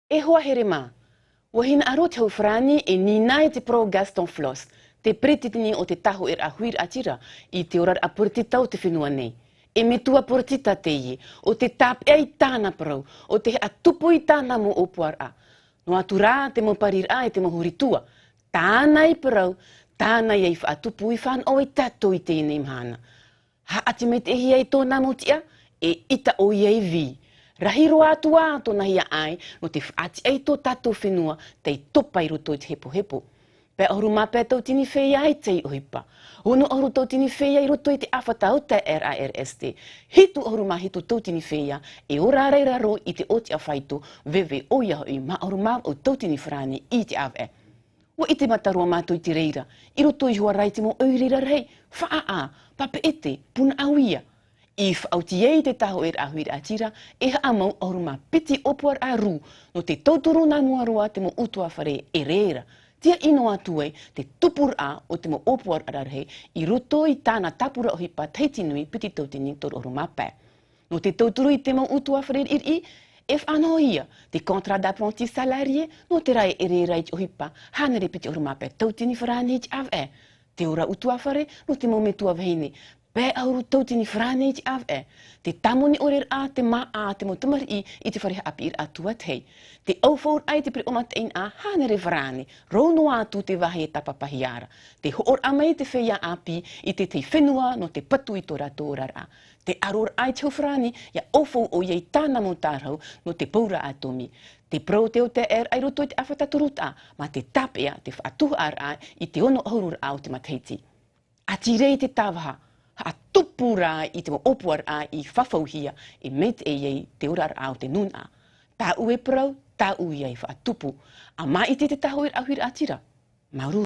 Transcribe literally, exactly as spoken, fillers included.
E hoa here mā, ua hinaʻaro te hau farāni e nīnā i te parau Gaston Flosse, te peretiteni o te tāhoʻēraʻa huiraʻatira i te oraraʻa poritita o te fenua nei. E metua poritita teie, o te tāpeʻa i tāna parau, o te haʻatupu i tāna mau ʻōpuaraʻa. Noa atu rā te mau pariraʻa e te mau huri tua, tāna i parau, tāna ia i faʻatupu i fānaʻo ai tātou i teie nei mahana. Haʻati maitaʻihia i tōna mau tiʻa, e ʻita ʻoia i vī. Rahi roa atu ā tōna hiaʻai, nō te faʻatiʻa i tō tātou fenua, tei topa i roto i te hepohepo. Pae ʻahuru mā pae tautini feiā i te ʻohipa. Ono ʻahuru tautini feiā i roto i te ʻāfata o te R A R S T. Hitu ʻahuru mā hitu tautini feiā, e ora ra i raro i te ʻōtiʻa faito, veve ʻoia hoʻi mā ʻahuru mā vaʻu tautini farāni i te ʻāvaʻe. Ua ʻite mata roa mātou i te reira, i roto iho ā rā i te mau ʻoire rarahi, faʻaʻā, papeʻete, punaʻauia. I faʻaoti ai te tāhoʻēraʻa huiraʻatira, e haʻamau ʻahuru mā piti ʻōpuaraʻa rū, nō te tauturu nā mua roa te mau ʻutuāfare e reira. Tiaʻi noa atu ai te tupuraʻa o te mau ʻōpuaraʻa rarahi, i roto i tāna tāpura ʻohipa Tahiti Nui piti tautini toru ʻahuru mā pae. Nō te tauturu i te mau ʻutuāfare riʻiriʻi, e faʻanahohia te contrat d'apprenti salarié, nō te reira e reira i te ʻohipa, hānere piti ʻahuru mā pae tautini farāni i te ʻāvaʻe. Te ora ʻutuāfare, nō te mau metua vahine, pae ʻahuru tautini farāni i te ʻāvaʻe. Te tāmoni ʻore rā, te māʻa, te mau tamariʻi i te fare haʻapiʻiraʻa tuatahi. Te ʻaufauraʻa i te pereʻoʻo mataʻeinaʻa, hānere farāni, rau noa atu te vāhi e tāpapahia ra. Te hoʻoraʻa mai te feiā ʻāpī i te tahi fenua nō te patu i tō rātou oraraʻa. Te ʻaroraʻa i te hau farāni, ia ʻaufau ʻoia i tāna mau tārahu nō te paura ʻātōmī. Te parau o te O T R i roto i te ʻāfata torutaʻa, mā te tāpeʻa, te faʻatuhaʻaraʻa i te ono ʻahururaʻa o te matahiti. ʻAtirei te tāvaha, haʻatupu rā i te mau ʻōpuaraʻa i fafauhia, e maitaʻi ai te oraraʻa o te nūnaʻa. Tāʻu e parau, tāʻu ia e faʻatupu. ʻA māʻiti te tāhoʻēraʻa huiraʻatira. Māuruuru.